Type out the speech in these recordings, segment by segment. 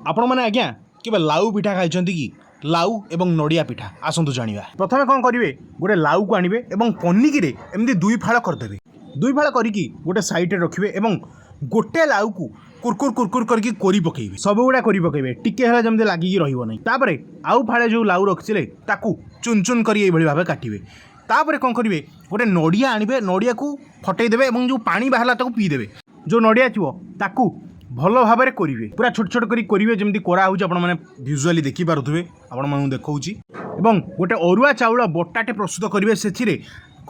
ଆପଣମାନେ ଆଜ୍ଞା କେବେ ଲାଉ ପିଠା ଖାଇଛନ୍ତି କି? ଲାଉ ଏବଂ ନଡ଼ିଆ ପିଠା, ଆସନ୍ତୁ ଜାଣିବା। ପ୍ରଥମେ କ'ଣ କରିବେ? ଗୋଟେ ଲାଉକୁ ଆଣିବେ ଏବଂ ପନିକିରେ ଏମିତି ଦୁଇ ଫାଳ କରିଦେବେ। ଦୁଇ ଫାଳ କରିକି ଗୋଟେ ସାଇଡ଼ରେ ରଖିବେ ଏବଂ ଗୋଟେ ଲାଉକୁ କୁରକୁର କୁରକୁର କରିକି କୋରି ପକେଇବେ। ସବୁଗୁଡ଼ା କୋରି ପକେଇବେ, ଟିକେ ହେଲେ ଯେମିତି ଲାଗିକି ରହିବ ନାହିଁ। ତାପରେ ଆଉ ଫାଳେ ଯେଉଁ ଲାଉ ରଖିଥିଲେ, ତାକୁ ଚୁନ ଚୁନ କରି ଏଇଭଳି ଭାବେ କାଟିବେ। ତାପରେ କ'ଣ କରିବେ? ଗୋଟେ ନଡ଼ିଆ ଆଣିବେ, ନଡ଼ିଆକୁ ଫଟେଇ ଦେବେ ଏବଂ ଯେଉଁ ପାଣି ବାହାରିଲା ତାକୁ ପିଇଦେବେ। ଯେଉଁ ନଡ଼ିଆ ଥିବ, ତାକୁ ଭଲ ଭାବରେ କୋରିବେ, ପୁରା ଛୋଟ ଛୋଟ କରି କୋରିବେ, ଯେମିତି କୋରା ହେଉଛି ଆପଣମାନେ ଭିଜୁଆଲି ଦେଖିପାରୁଥିବେ, ଆପଣମାନଙ୍କୁ ଦେଖାଉଛି। ଏବଂ ଗୋଟେ ଅରୁଆ ଚାଉଳ ବଟାଟେ ପ୍ରସ୍ତୁତ କରିବେ। ସେଥିରେ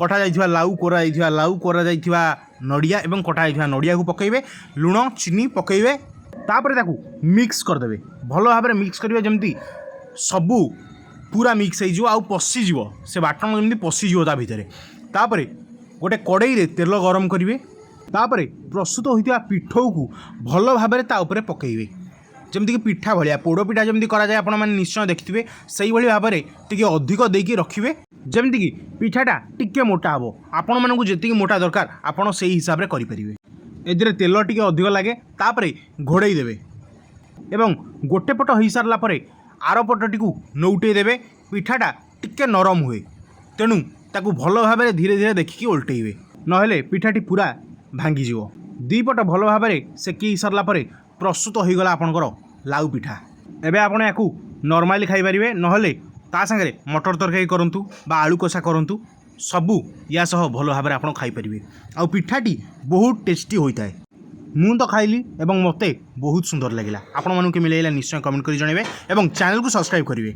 କଟା ଯାଇଥିବା ଲାଉ, କୋରା ଯାଇଥିବା ଲାଉ, କୋରା ଯାଇଥିବା ନଡ଼ିଆ ଏବଂ କଟା ଯାଇଥିବା ନଡ଼ିଆକୁ ପକାଇବେ, ଲୁଣ ଚିନି ପକାଇବେ। ତାପରେ ତାକୁ ମିକ୍ସ କରିଦେବେ। ଭଲ ଭାବରେ ମିକ୍ସ କରିବେ, ଯେମିତି ସବୁ ପୁରା ମିକ୍ସ ହେଇଯିବ ଆଉ ପଶିଯିବ, ସେ ବାଟଣ ଯେମିତି ପଶିଯିବ ତା ଭିତରେ। ତାପରେ ଗୋଟେ କଡ଼େଇରେ ତେଲ ଗରମ କରିବେ। ତାପରେ ପ୍ରସ୍ତୁତ ହୋଇଥିବା ପିଠଉକୁ ଭଲ ଭାବରେ ତା ଉପରେ ପକାଇବେ, ଯେମିତିକି ପିଠା ଭଳିଆ। ପୋଡ଼ ପିଠା ଯେମିତି କରାଯାଏ, ଆପଣମାନେ ନିଶ୍ଚୟ ଦେଖିଥିବେ, ସେଇଭଳି ଭାବରେ ଟିକେ ଅଧିକ ଦେଇକି ରଖିବେ, ଯେମିତିକି ପିଠାଟା ଟିକେ ମୋଟା ହେବ। ଆପଣମାନଙ୍କୁ ଯେତିକି ମୋଟା ଦରକାର, ଆପଣ ସେଇ ହିସାବରେ କରିପାରିବେ। ଏଥିରେ ତେଲ ଟିକେ ଅଧିକ ଲାଗେ। ତାପରେ ଘୋଡ଼େଇ ଦେବେ ଏବଂ ଗୋଟେ ପଟ ହୋଇସାରିଲା ପରେ ଆର ପଟଟିକୁ ନଉଟେଇ ଦେବେ। ପିଠାଟା ଟିକେ ନରମ ହୁଏ, ତେଣୁ ତାକୁ ଭଲ ଭାବରେ ଧୀରେ ଧୀରେ ଦେଖିକି ଓଲଟେଇବେ, ନହେଲେ ପିଠାଟି ପୁରା ଭାଙ୍ଗିଯିବ। ଦୁଇ ପଟ ଭଲ ଭାବରେ ସେକି ହେଇସାରିଲା ପରେ ପ୍ରସ୍ତୁତ ହୋଇଗଲା ଆପଣଙ୍କର ଲାଉ ପିଠା। ଏବେ ଆପଣ ୟାକୁ ନର୍ମାଲି ଖାଇପାରିବେ, ନହେଲେ ତା ସାଙ୍ଗରେ ମଟର ତରକାରୀ କରନ୍ତୁ ବା ଆଳୁ କଷା କରନ୍ତୁ, ସବୁ ୟା ସହ ଭଲ ଭାବରେ ଆପଣ ଖାଇପାରିବେ। ଆଉ ପିଠାଟି ବହୁତ ଟେଷ୍ଟି ହୋଇଥାଏ। ମୁଁ ତ ଖାଇଲି ଏବଂ ମୋତେ ବହୁତ ସୁନ୍ଦର ଲାଗିଲା। ଆପଣମାନଙ୍କୁ କେମିତି ଲାଗିଲା, ନିଶ୍ଚୟ କମେଣ୍ଟ କରି ଜଣାଇବେ ଏବଂ ଚ୍ୟାନେଲକୁ ସବସ୍କ୍ରାଇବ୍ କରିବେ।